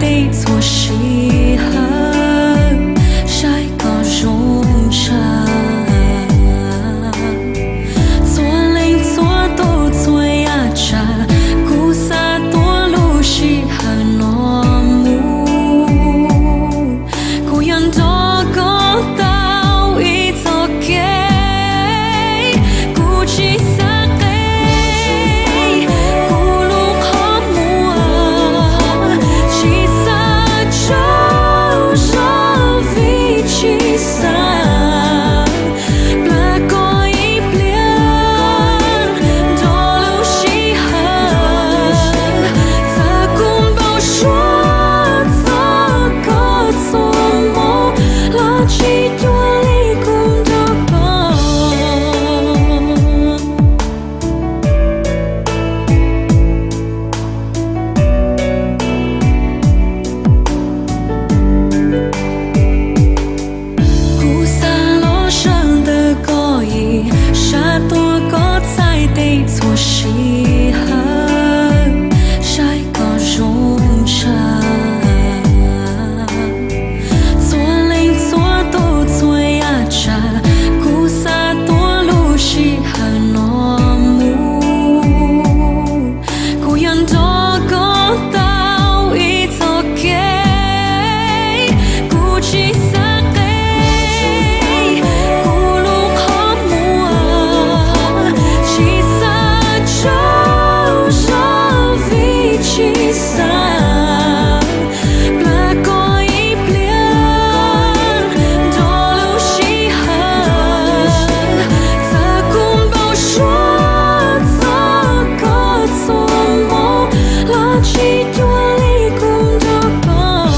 txhua sij hawm, saib koj zoo tshaj. Txhua leej txhua tus txhua yam tsav, kuv xav tuav lub sij hawm no mus. Kuv yuav nrog koj tau ib txoj kev, kuv tsis xav qe kuv lub qhov muag, tsis xav tsaug zog vim tsis xav plam koj ib pliag. Nrog lub sij hawm txawm kuv npau suav txog koj txhua hmo los tsis cuag li kuv nrog koj. Kuv xav los sawv ntawm koj ib sab, tuav koj txhais tes txhua sij hawm, saib koj zoo tshaj. Txhua leej txhua tus txhua yam tsav, kuv xav tuav lub sij hawm no mus. Kuv yuav nrog koj tau ib txoj kev, kuv tsis xav qe kuv lub qhov muag, tsis xav tsaug zog vim tsis xav plam koj ib pliag. Nrog lub sij hawm txawm kuv npau suav txog koj txhua hmo los tsis cuag li kuv nrog koj.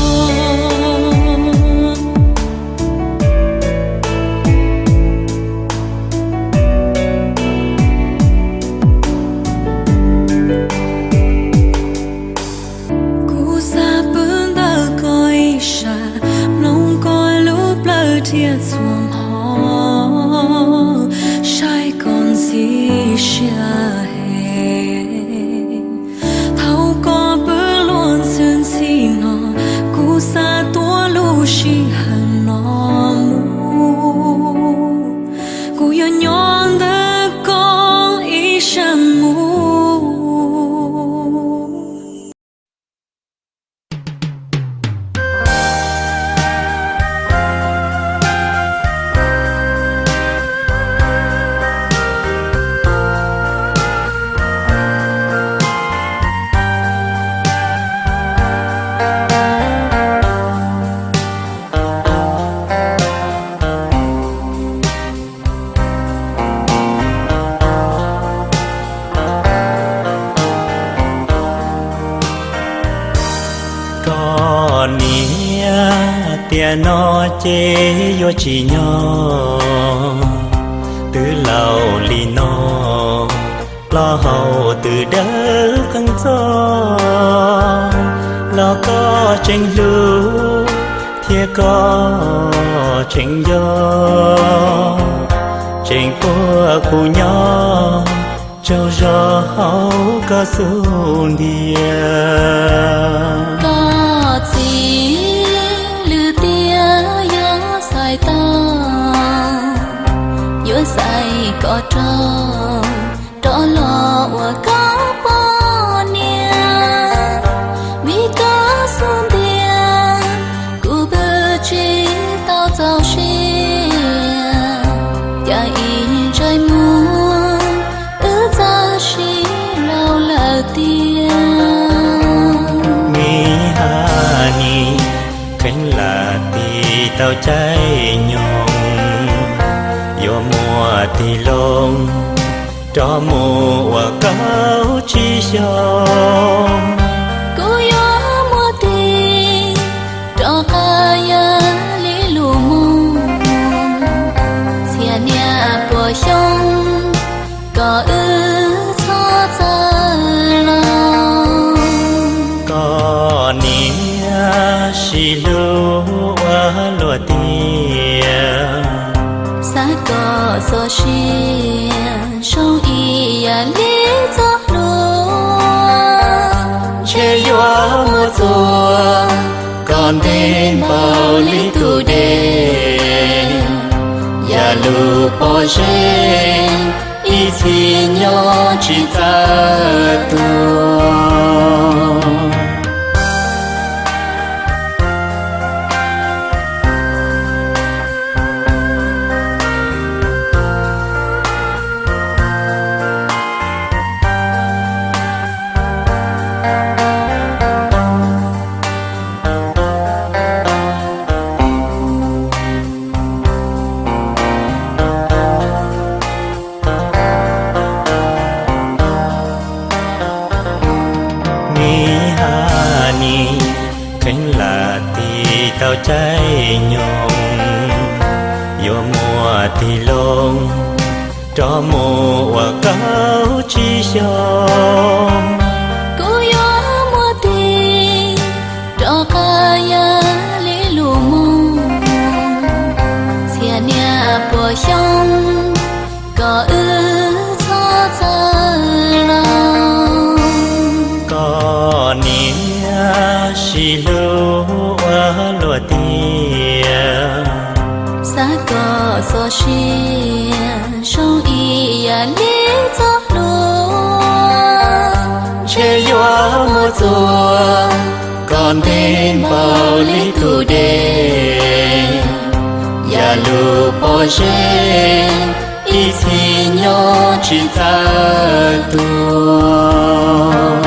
Kuv xav pw ntawm koj ib sab, mloog koj lub plawv dhia txhua hmo, saib koj ntxim siab heev. Thaum koj pw luag ntxhi ntxhi no, kuv xav tuav lub sij hawm no mus. Kuv yuav nyob ntawm koj ib sab mus. Koj niam tiam no ces yuav tsis nyob, twb laus li no, plaub hau twb dawb qees txog, los koj tseem hlub thiab koj tseem nco, tseem puag kuv nyob tsaug zog hauv koj xub ntiag. Koj txiv lwm tiam yuav xaiv tau, yuav xaiv koj rau, rov los ua koj poj niam. Vim koj xub ntiag, kuv pw tsis tau txaus siab, cas ib ntsais muag wb txawm sib laus lawm tiag. Me Hanis, kheev lam tig tau caij nyoog, yuav muaj tig loo rov mus ua kaum tsib xyoo. Kuv yuav muaj tig rov qab yog li lus mus, txhiab niaj puas xyoo kom wb txhob txawj laus. Koj niam sib hlub ua luaj tiag, xav kom txoj sia zoo ib yam li txoj hlua. Yuav muaj txuas kom ntev npaum li tus dej, yam lub pob zeb ib txhis nyob tsis txawj tuag. Neb hab neb kheev lam tig tau caij nyoog, yuav muaj tig loo rov mus ua kaum tsib xyoos. Kuv yuav muaj tig rov qab yam li lus moog, txhiab niaj puas xyoo kom wb txhob txawj los. Koj niam sib hlub ua luaj tiag, xav kom txoj sia zoo ib yam li txoj hlua. Ntshe yuav muaj txuas kom ntev npaum li tus dej, yam lub pob zeb ib txhis nyob tsis txawj tuag.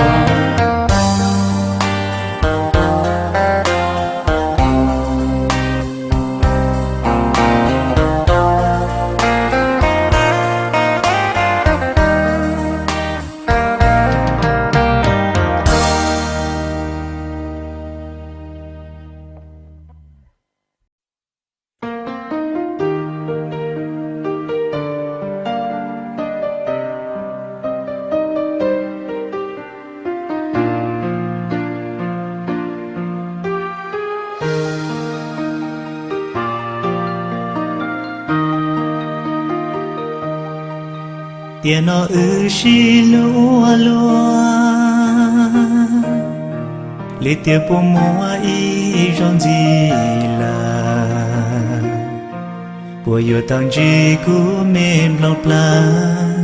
Tiam no wb sib hlub ua luaj, li tias puas muaj ib zaug ntxiv lawm. Puas yuav tau ntsib kuv me nplooj plawv,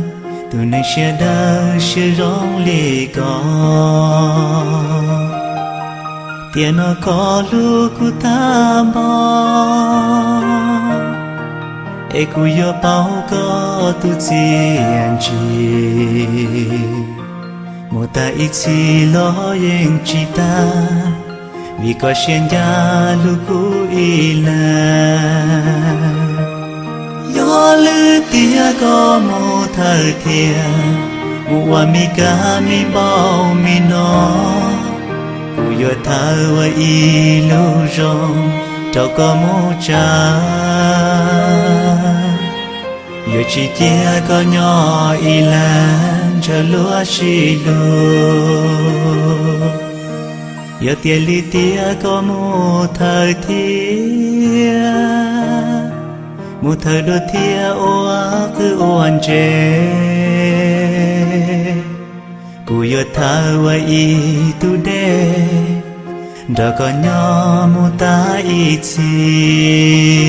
tus neeg siab dawb siab zoo li koj? Tiam no koj hlub kuv tag npaum, es kuv yuav pauv koj tus txiaj ntsig. Mus tag ib txhis los yeej tsis tag, vim koj siab ncaj hlub kuv ib leeg. Yog lwm tiam koj mus thawj thiab, mus ua mi kab mi npauj mi no, kuv yuav thawb ua ib lub zoo rau koj mus tsa. Yuav tsis cia koj nyob ib leeg ntshaw luag sib hlub. Yog tias lwm tiam koj mus thawj thiab, mus thawj dua thiab ua qwj ua ntse, kuv yuav thawb ua ib tug dej nrog koj nyob mus tag ib txhis.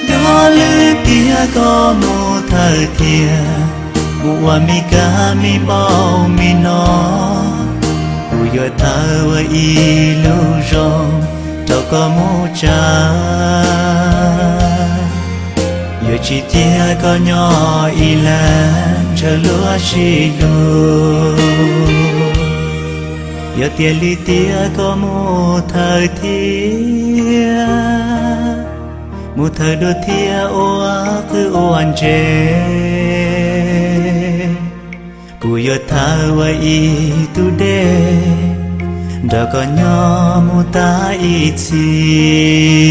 Yog lwm tiam koj mus thawj thiab, mus ua mi kab mi npauj mi no, kuv yuav thawb ua ib lub zoo rau koj mus tsa. Yuav tsis cia koj nyob ib leeg ntshaw luag sib hlub. Yog tias lwm tiam koj mus thawj thiab, mus thawj dua thiab ua qwj ua ntse, kuv Kuv yuav thawb ua ib tug dej nrog koj nyob mus tas ib txhis.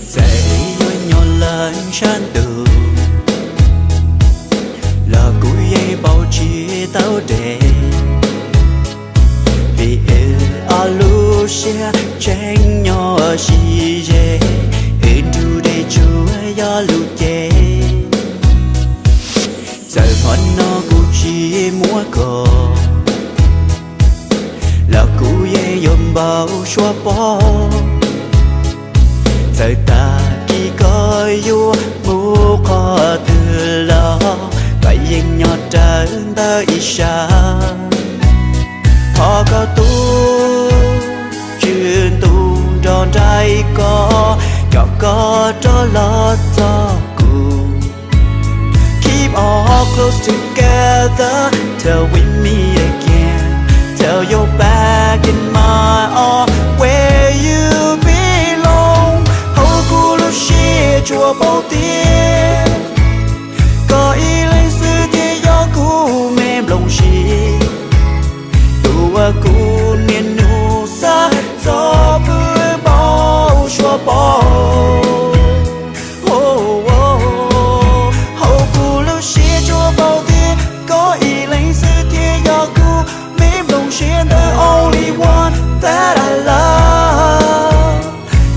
Txawm yuav nyob lawm sab ntuj los kuv yeej paub tsis tau deb, vim wb ob lub siab tseem nyob sib ze, wb nrug dej tsuag yog lub cev. Txawm hmo no kuv tsis muaj koj los kuv yeej yuav npau suav pom. Txawm tag kis koj yuav mus qhov twg los koj yeej nyob rawv ntawm ib sab. Thov koj tus Tswv ntuj nrog nraim koj, kom koj rov los txog kuv. Keep our heart close together till we meet again. Till you're back in my arms where you belong. Hauv kuv lub siab tsuas paub tias koj ib leeg xwb thiaj yog kuv me nplooj siab, tus uas kuv niaj hnub xav txog pw npau suav pom. Hauv kuv lub siab tsuas paub tias koj ib leeg xwb thiaj yog kuv me nplooj siab, the only one that I love,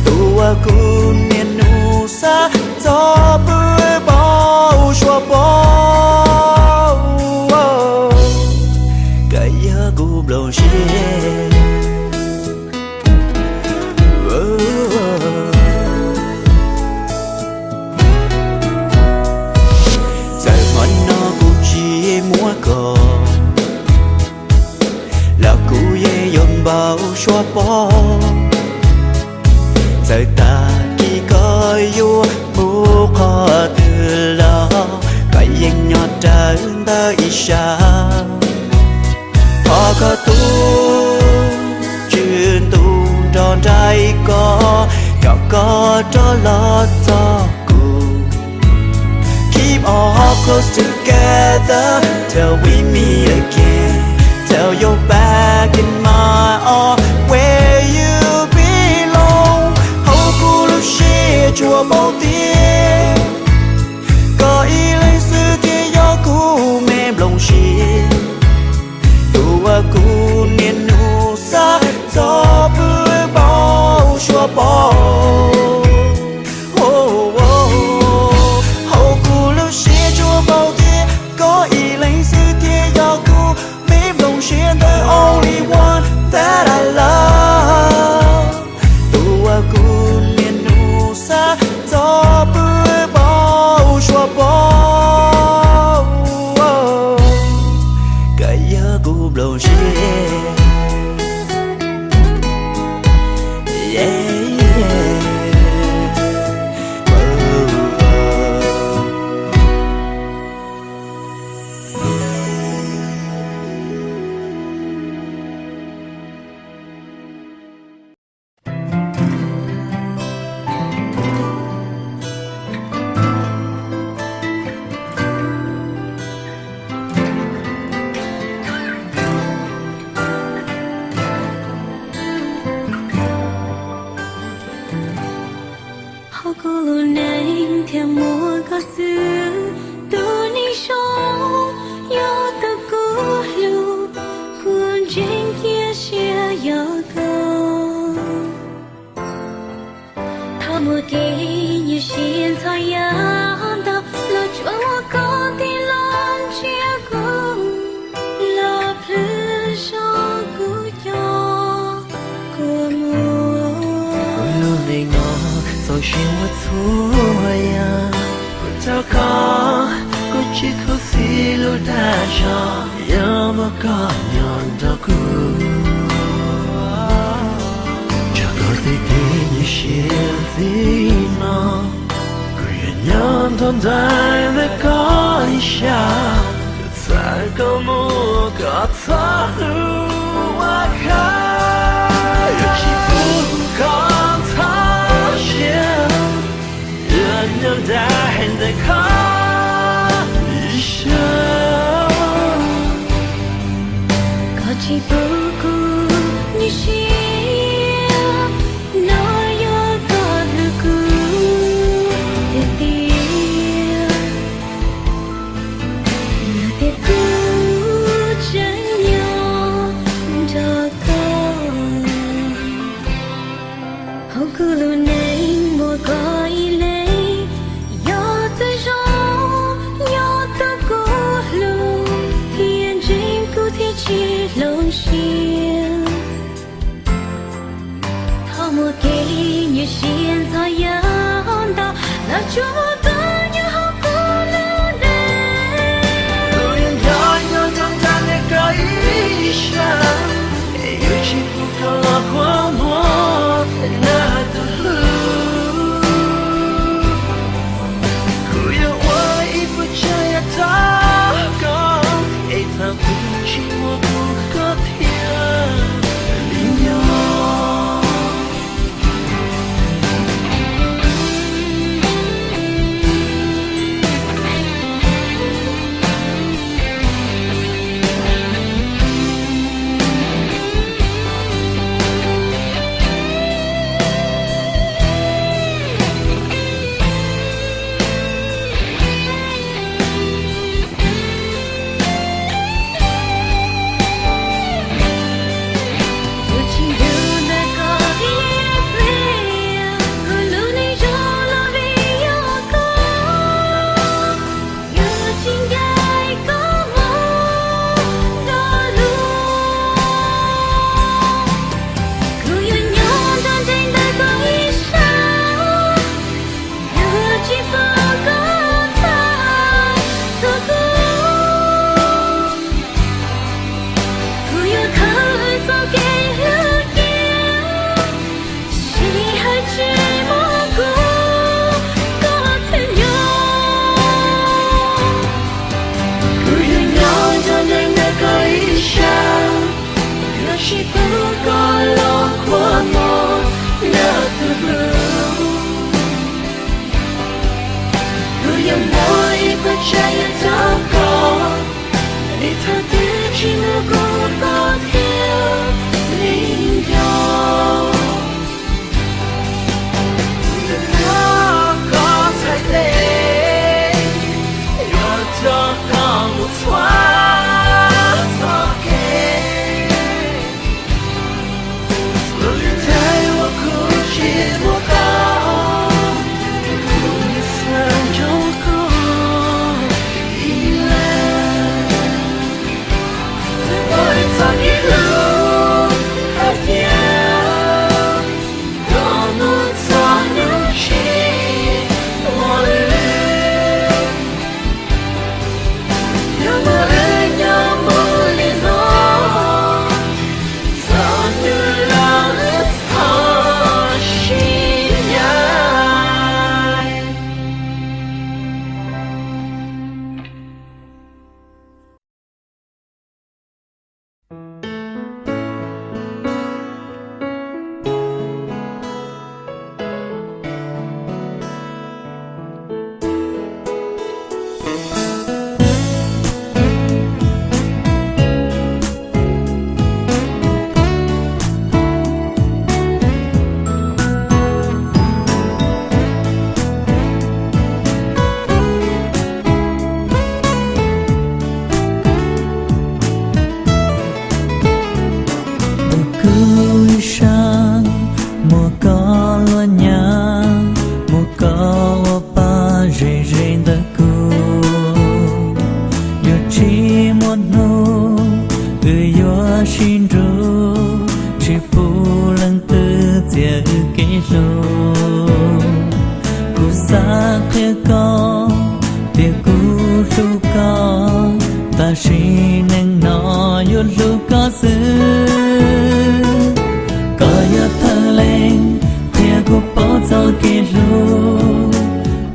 tus uas kuv niaj hnub xav txog pw npau suav pom. Koj yog kuv nplooj siab. Txawm hmo no kuv tsis muaj koj los kuv yeej yuav npau suav pom. Txawm tag kis koj yuav mus qhov twg los koj yeej nyob rawv ntawm ib sab. Thov koj tus Tswv ntuj nrog nraim koj, kom koj rov los txog kuv. Keep our heart close together till we meet again. Till you're back in my arms where you belong. Hauv kuv lub siab tsuas paub tias koj ib leeg xwb thiaj yog kuv me nplooj siab, tus uas kuv niaj hnub xav txog pw npau suav pom. Hauv kuv lub siab tsuas paub tias koj ib leeg xwb thiaj yog kuv me nplooj siab, the only one that I love, tus uas kuv niaj hnub xav txog pw npau suav pom. Koj yog kuv nplooj siab. Hauv kuv lub neej thiaj muaj koj xwb, tus neeg zoo yog tus kuv hlub, kuv ntseeg cia siab yog koj. Thaum muaj kev nyuaj siab ntxhov yam ntau, los tsuas muaj koj tig los nrhiav kuv, los plhws zog kuv cov. Sim ua txhua yam puas tau koj, kuv tsis khuv xim lub dag zog, yog muaj koj nyob nrog kuv. Tso koj tej kev nyuaj siab txij no, kuv yuav nyob nrog nraim ntawm koj ib sab. Txawm koj muaj koj txoj hlub uas khov, yuav tsis pub koj txhob siab, yuav nyob dai ntawm koj ib sab. Koj tsis pub kuv nyuaj siab, no yog koj hlub kuv tiag tiag. Yog tias kuv tseem nyob nrog koj, hauv kuv lub neej muaj koj ib leeg, yog tus zoo, yog tus kuv hlub, thiaj ntseeg kuv thiaj tsis hloov siab. Thaum muaj kev nyuaj siab ntxhov yam ntau los tsuas muaj koj nyob hauv kuv lub neej. Kuv yuav nyob nyob nrog nraim ntawm koj ib sab, yuav tsis pub koj los khuam muag nag tus hlub. Kuv yuav ua ib puas tsav yam txog koj, es thaum twg tsis muaj kuv koj thiaj li nyob. Yuav tsis nrug ntawm koj ib pliag, kuv lub neej zoo los vim yog koj. Yuav tsis ncaim koj mus nrog luag, kuv yuav nyob nrog nraim ntawm koj ib sab. Yuav tsis pub koj txhob txog kuv, kuv yuav khaws txoj kev hlub cia, sij hawm tsis muaj kuv koj thiaj nyob. Kuv yuav nyob nrog nraim ntawm koj ib sab, yuav tsis pub koj los khuam muag nag tus hlub. Kuv yuav muaj ib puas tsav yam txog koj, es thaum twg tsis muaj kuv koj thiaj li nyob. Kuv yuav nrog koj txhais tes, yuav nrog koj mus txhua txoj kev. Txhua lub caij uas kuv tsis muaj koj, kuv yuav xav nrog koj ib leeg. Ua txoj kev hlub hais tias koj mus txog hnub tsis muaj lwm, yuav muaj wb nyob mus li no, txog hnub laus wb txhob sib ncaim. Ntawm kuv ib sab muaj koj luaj nyab, muaj koj ua pab ze ze ntawm kuv. Yuav tsis muaj hnub wb yuav sib nrug, tsis pub leej twg txiav wb kev hlub. Xav qhia koj tias kuv hlub koj, tam sim neej no yuav hlub koj xwb. Koj yog thawj leeg qhia kuv paub txoj kev hlub,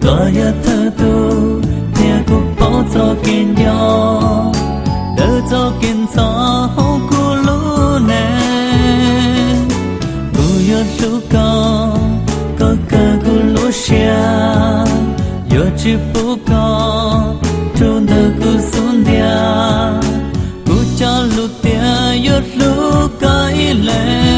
koj yog thawj tug qhia kuv paub txoj kev nco, daws txoj kev ntxhov hauv kuv lub neej. Kuv yuav hlub koj kom kawg kuv lub siab, yuav tsis pub koj rau ntawm kuv xub ntiag. Kuv cog lus tias yuav hlub koj ib leeg.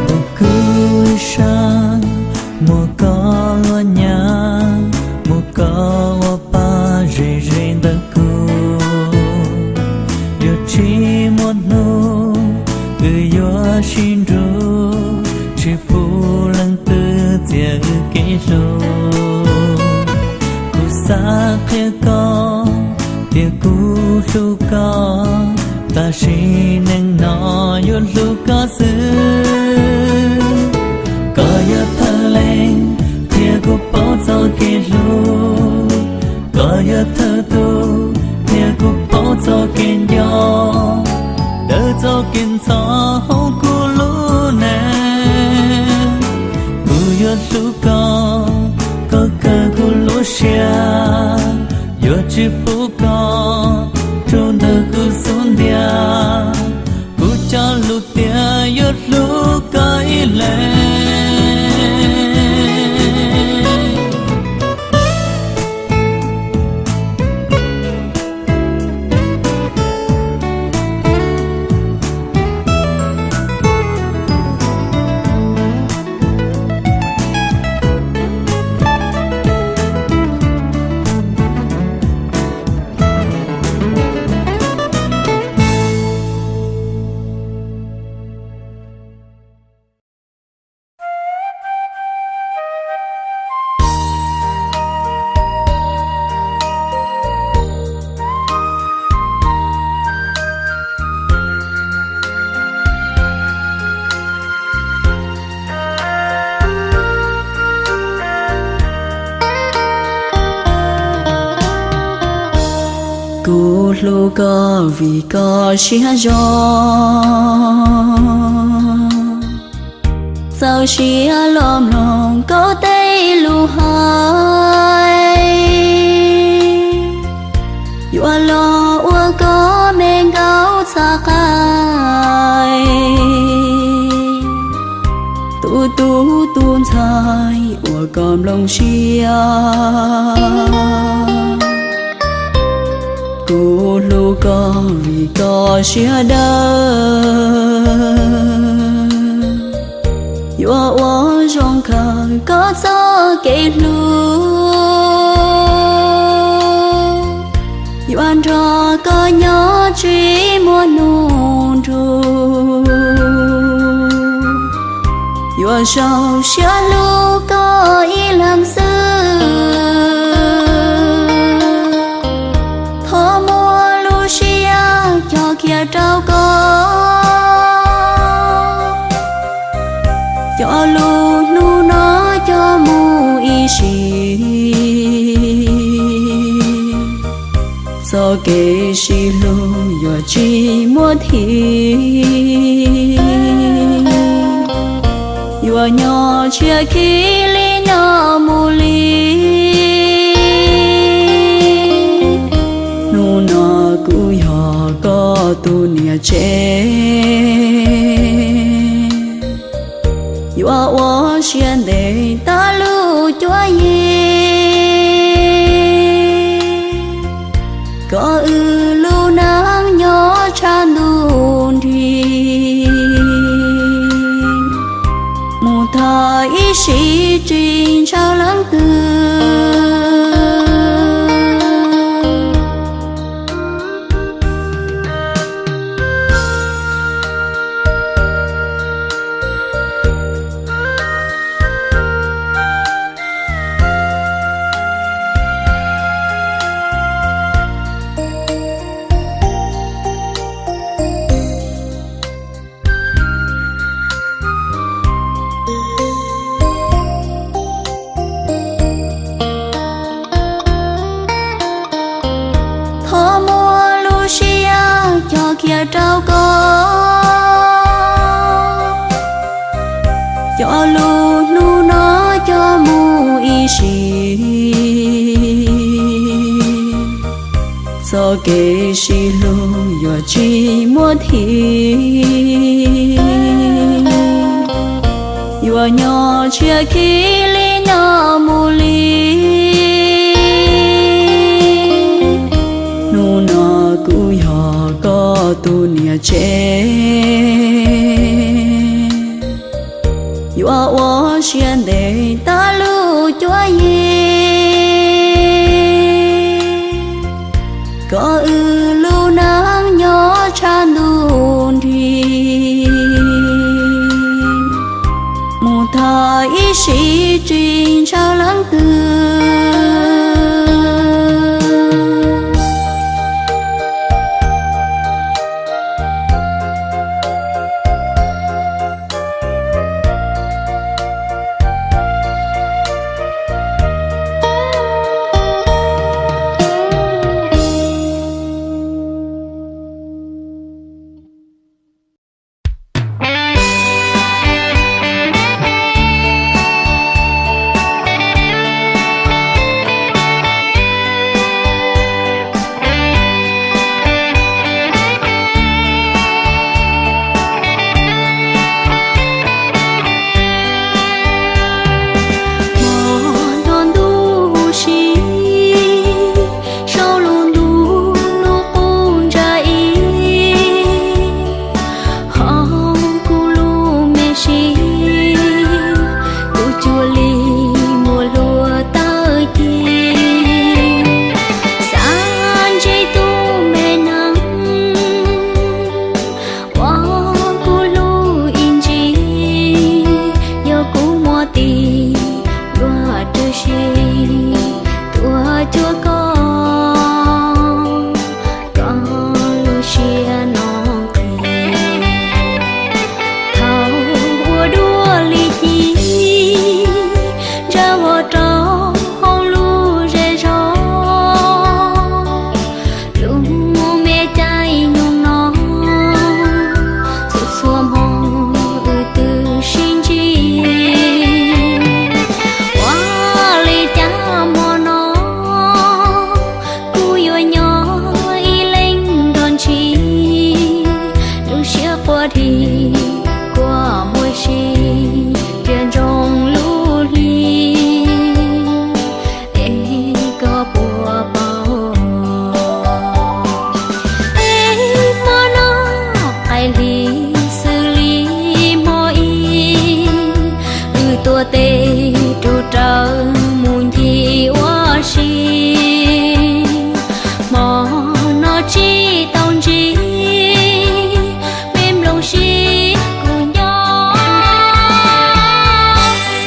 Mus kuv sab, muaj koj luaj nyav, muaj koj ua pab ze ze ntawm kuv. Yuav tsis muaj hnub wb yuav sib nrug, tsis pub leej twg txiav wb kev hlub. Kuv xav qhia koj tias kuv hlub koj, tam sim neej no yuav hlub koj xwb. Koj yog thawj leeg qhia kuv paub txoj kev hlub, koj yog thawj tug qhia kuv paub txoj kev nco, daws txoj kev ntxhov hauv kuv lub neej. Kuv yuav hlub koj kom kawg kuv lub siab, yuav tsis pub koj rau ntawm kuv xub ntiag. Kuv cog lus tias yuav hlub koj ib leeg. Kuv hlub koj vim koj siab zoo, txaus siab los mloog koj tej lus hais, yuav los ua koj me nkauj txhais qais, tus tub tus ntxhais uas koj nplooj siab. Kuv hlub koj vim koj siab dawb, yuav ua zoo kawg koj txoj kev hlub, yuav nrog koj nyob tsis muaj nub nrug, yuav sau siab hlub koj ib leeg xwb. Thov muab lub siab coj kiag rau koj, coj lub hnub no coj mus ib sim. Txoj kev sib hlub yuav tsis muaj thib, yuav nyob tshiab khib li nyob mus li. Hnub no kuv yog koj tus niam tsev, yuav ua siab ntev tag lub cuab yig, kom wb lub neej nyob tshaj ntuj nrig, mus txog ib sim tsis ntshaw leej twg. Txoj kev sib hlub yuav tsis muaj thib, yuav nyob tshiab khib li nyob mus li. Hnub no kuv yog koj tus niam tsev, yuav ua siab ntev tag lub cuab yig, kom wb lub neej nyob tshaj ntuj nrig, mus tag ib sim tsis ntshaw leej twg. Hmo no ntuj si, saum lub ntuj lub qub ntsa ib, hauv kuv lub me sis, kuv cuag li muaj hlua tawg ci, xav ntsib tus me neeg uas kuv hlub ib ntsis, yog kuv muaj tis luag rwg si, tuaj cuag koj, koj lub siab no nqis. Thaum ua dua li ci, ntsaj vog rau hauv lub zej zog, lub me caij nyoog no, txhua txhua hmo wb twb sib ntsib. Ua li cas hmo no kuv yuav nyob ib leeg nrog ntshis, lub siab quaj dhi kuaj muaj si, cia ntsoov lub hli es koj puas paub. Es hmo no qaij hli xws li hmo ib, wb tuav tes rub rawv mus ncig ua si. Hmo no tsis tau ntsib, me nplooj siab kuv nco.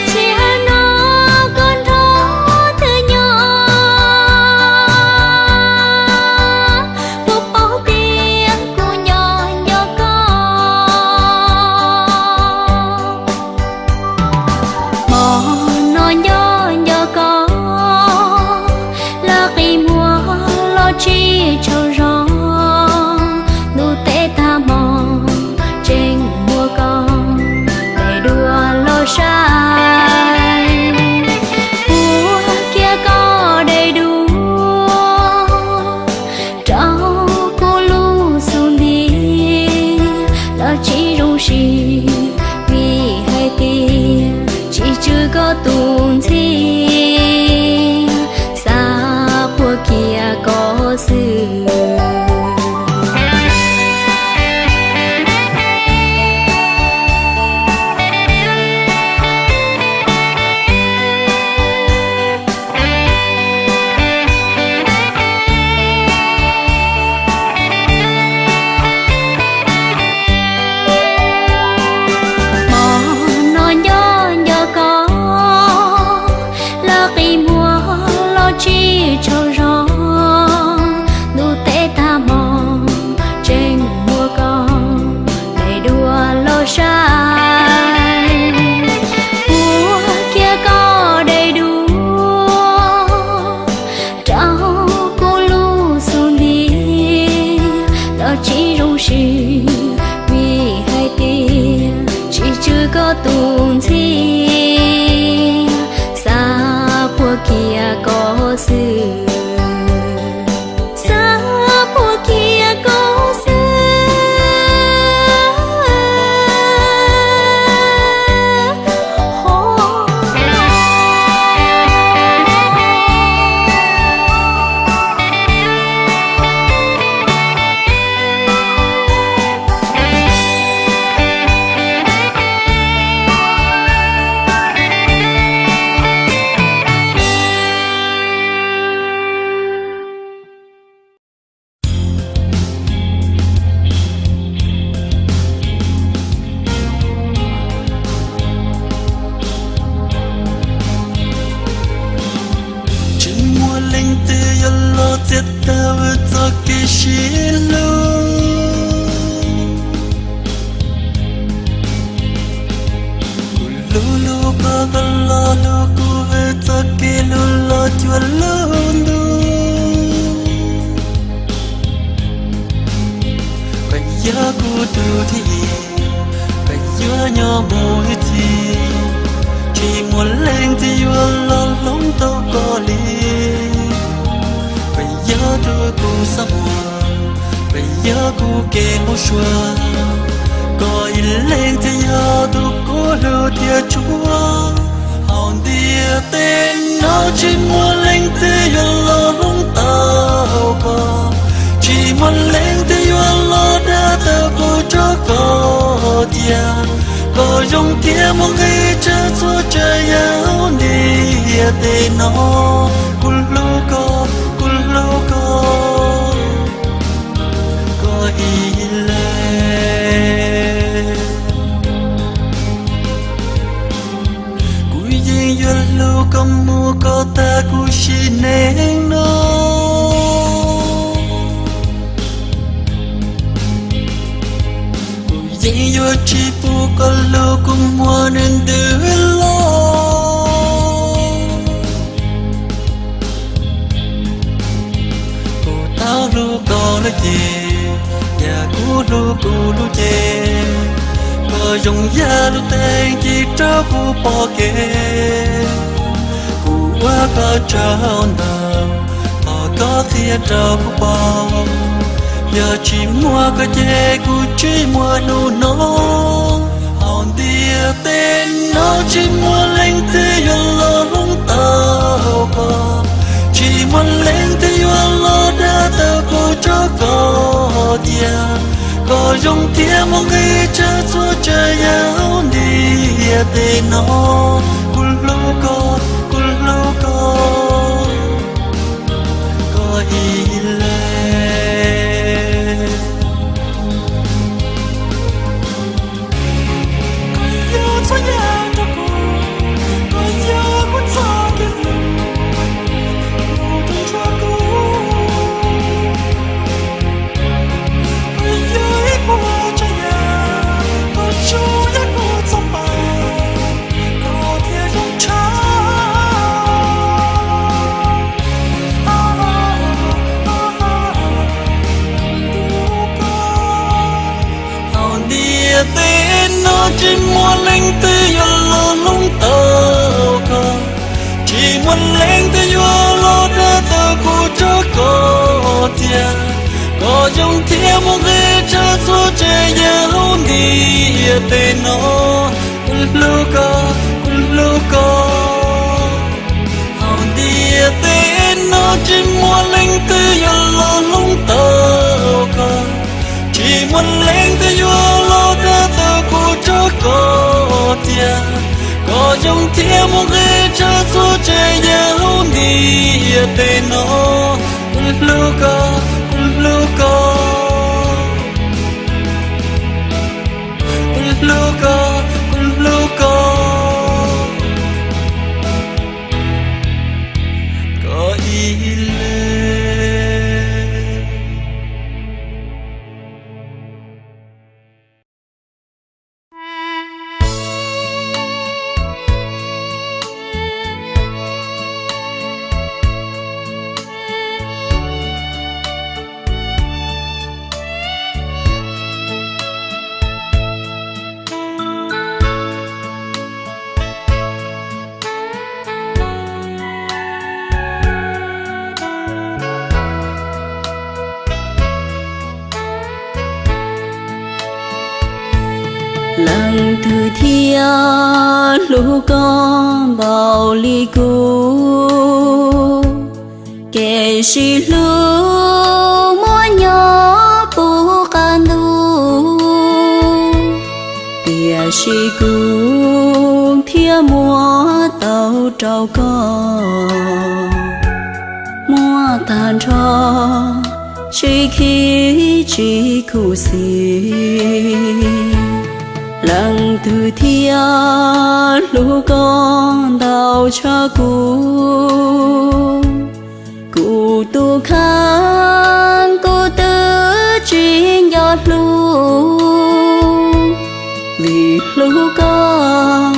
Tsis hais no koj nrog twb nyob, puas paub tias kuv nco nco koj. Hmo no nco nco koj, lawv qi muag los tsis tsaug zog. Ntuj teb tag hmo tseem muaj koj, tes duav los saib, puag kiag koj dej dua rau kuv lub xub ntiag. Los tsis zoo siab vim hais tias tsis tswv koj tus ntxhiab, xav qhuas kiag koj xwb. Hmo no nco nco koj, lawv qi muag los tsis tsaug zog. Ntuj teb tag hmo tseem muaj koj, tes duav los saib, puag kiag koj dej dua rau kuv lub xub ntiag. Los tsis zoo siab vim hais tias tsis tswv koj tus ntxhiab, xav qhuas kiag koj xwb. Xav tsis hlub. Kuv hlub hlub koj, koj los hlub kuv, txoj kev hlub los cuag lub ntuj. Koj yog kuv tus thib ib, koj yuav nyob mus ib txhis, tsis muaj leej twg yuav los hloov tau koj li. Koj yog tus kuv xav muaj, koj yog kuv kev mus suav, koj ib leeg thiaj yog tus kuv hlub thiab tshua. Hauv ntiaj teb no tsis muaj leej twg yuav los hloov tau koj, tsis muaj leej twg yuav los dag tau kuv tso koj cia. Koj zoo thiab muaj nqis tshaj txhua tsav yam hauv ntiaj teb no. Kuv hlub koj, kuv hlub koj, koj ib leeg. Kuv yeej yuav hlub koj mus kom tag kuv sim neej no. Kuv yeej yuav tsis pub koj hlub kuv muaj nws ntws los. Kuv tau hlub koj lawm ces, yam kuv hlub kuv lub cev, koj zoo yam lub teeb ci rau kuv pom kev. Kuv ua koj tsaug ntau, thov koj qhia rau kuv paub, yog tsis muaj koj ces kuv tsis muaj hnub no. Hauv ntiaj teb no tsis muaj leej twg yuav los hloov tau koj, tsis muaj leej twg yuav los dag tau kuv tso koj cia. Koj zoo thiab muaj nqis tshaj txhua tsav yam hauv ntiaj teb no. Kuv hlub koj, kuv hlub koj, koj ib leeg. Koj yog txhua yam rau kuv, koj yog kuv txoj kev hlub, kuv tus ntsuag kub. Koj yog ib puas tsav yam, koj zoo yam kuv txoj pa, koj thiaj zoo tshaj. Hauv ntiaj teb no tsis muaj leej twg yuav los hloov tau koj, tsis muaj leej twg yuav los dag tau kuv tso koj cia. Koj zoo thiab muaj nqis tshaj txhua tsav yam hauv ntiaj teb no. Kuv hlub koj, kuv hlub koj, hauv ntiaj teb no tsis muaj leej twg yuav los hloov tau koj, tsis muaj leej twg yuav los dag tau kuv tso koj cia. Koj zoo thiab muaj nqis tshaj txhua tsav yam hauv ntiaj teb no. Kuv hlub koj, kuv hlub koj, kuv hlub koj, kuv hlub koj, koj ib leeg. Leej twg thiaj hlub koj npaum li kuv, kev sib hlub muaj nyob puv qab ntuj, tiam sis kuv thiaj muab tau rau koj, muab tag nrho tsis khib tsis khuv xim. Leej twg thiaj hlub koj ntau tshaj kuv, kuv tus kheej kuv twb hlub, vim hlub koj,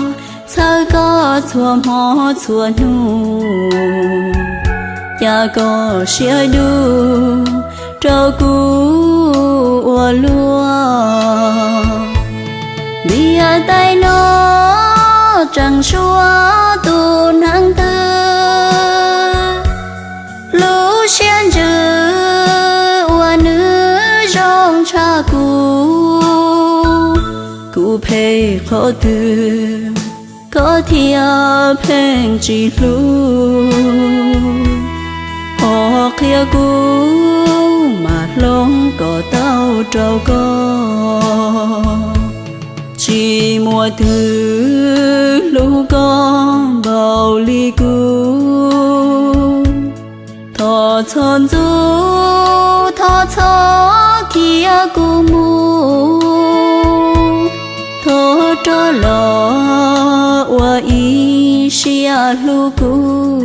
txhawb koj txhua hmo txhua hnub, cas koj siab dub rau kuv ua luaj. Ntiaj teb no tseem suav tus neeg twg, lub siab ntsws uas nws zoo tshaj kuv. Kuv phem qhov twg koj thiaj pheej tsis hlub, ho qhia kuv mas hloov kom tau rau koj. Tsis muaj twg hlub koj npaum li kuv. Thov txhob ntxub, thov txhob khiav kuv mus, thov rov los ua ib siab hlub kuv,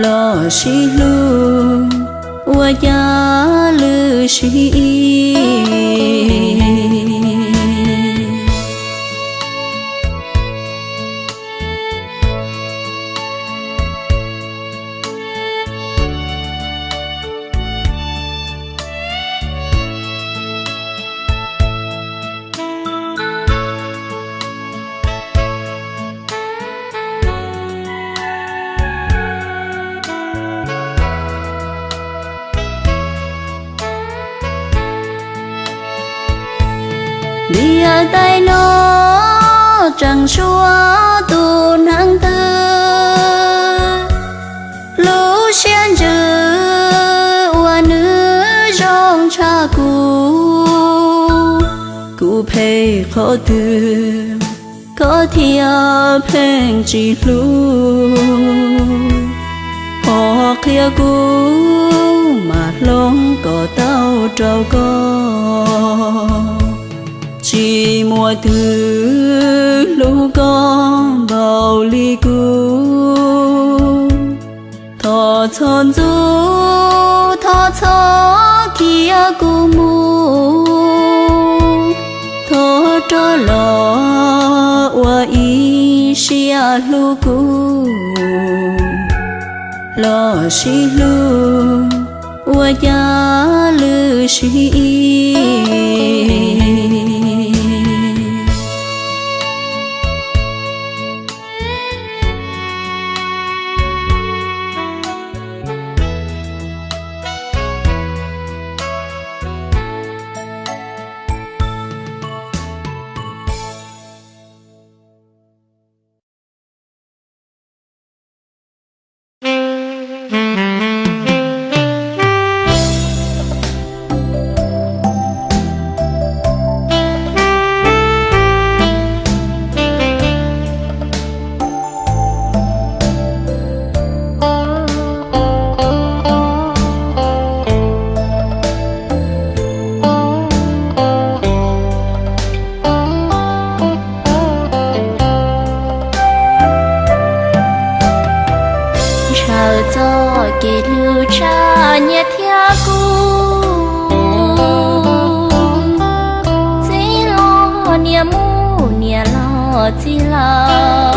los sib hlub ua cas lwj sib ib. Ntiaj teb no tseem suav tus neeg twg, lub siab ntsws uas nws zoo tshaj kuv. Kuv phem qhov twg koj thiaj pheej tsis hlub, ho qhia kuv mas hloov kom tau rau koj. Tsis muaj twg hlub koj npaum li kuv. Thov txhob ntxub, thov txhob khiav kuv mus, thov rov los ua ib siab hlub kuv, los sib hlub ua cas lwj sib ib. Ntshaw txoj kev hlub tshaj nyiaj thiab kub, txiv los niam mus niam los txiv lawm,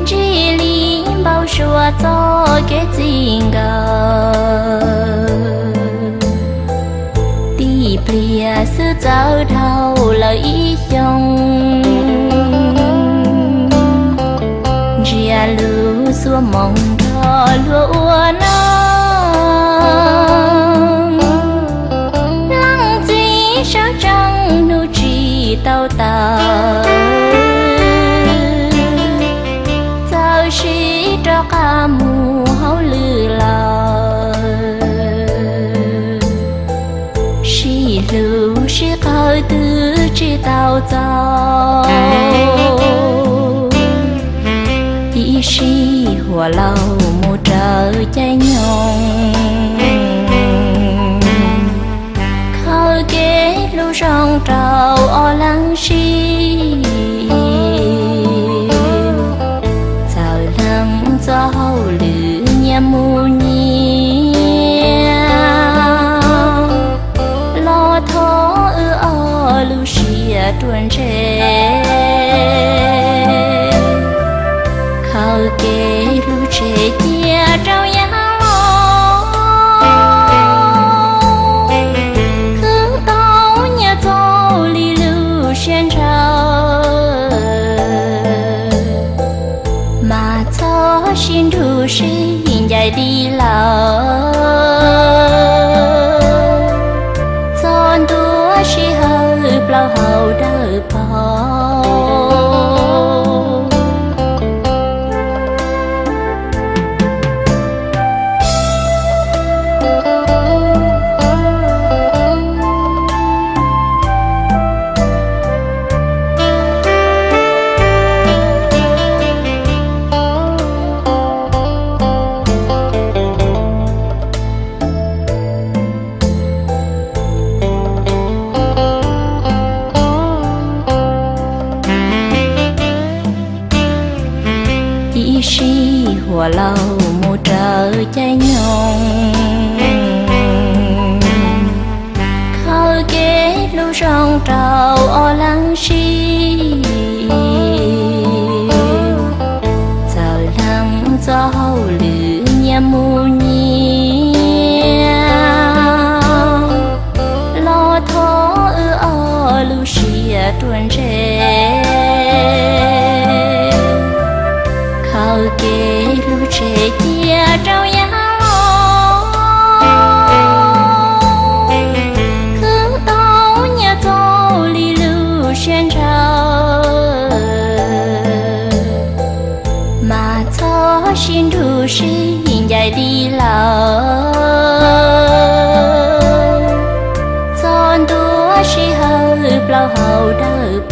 ntsib li npau suav txoj kev txij nkawm. Tib pliag xwb txawv dhau lawm ib xyoos, ntsia lub xuab moos nrog luag ua neej. Leej txiv sawv tsees hnub tsis tau tawm, txawm sib rov qab mus hauj lwm lawm. Sib hlub sib qawm twb tsis tau txaus, ib sij huam laus mus raws caij nyoog, khaws kev hlub zoo rau ob leeg sib, txawm leej txoj hauj lwm nyias mus nyias. Khaws kev hlub tseg cia rau yav los, khwv tau nyiaj txog li lub siab ntshaw, mas txhob sib nrug sib ncaim li lawm. Txog ntua sij hawm plaub hau dawb paug, ib sij huam laug mus raws caij nyoog, khaws kev hlub zoo rau ob leeg sib, txawm leej txoj hauj lwm nyias mus nyias, los thov wb ob lub siab ruam ntseg. Khaws kev hlub tseg cia rau yav los, khwv tau nyiaj txog li lub siab ntshaw, mas txhob sib nrug sib ncaim li lawm. Txog ntua sij hawm plaub hau dawb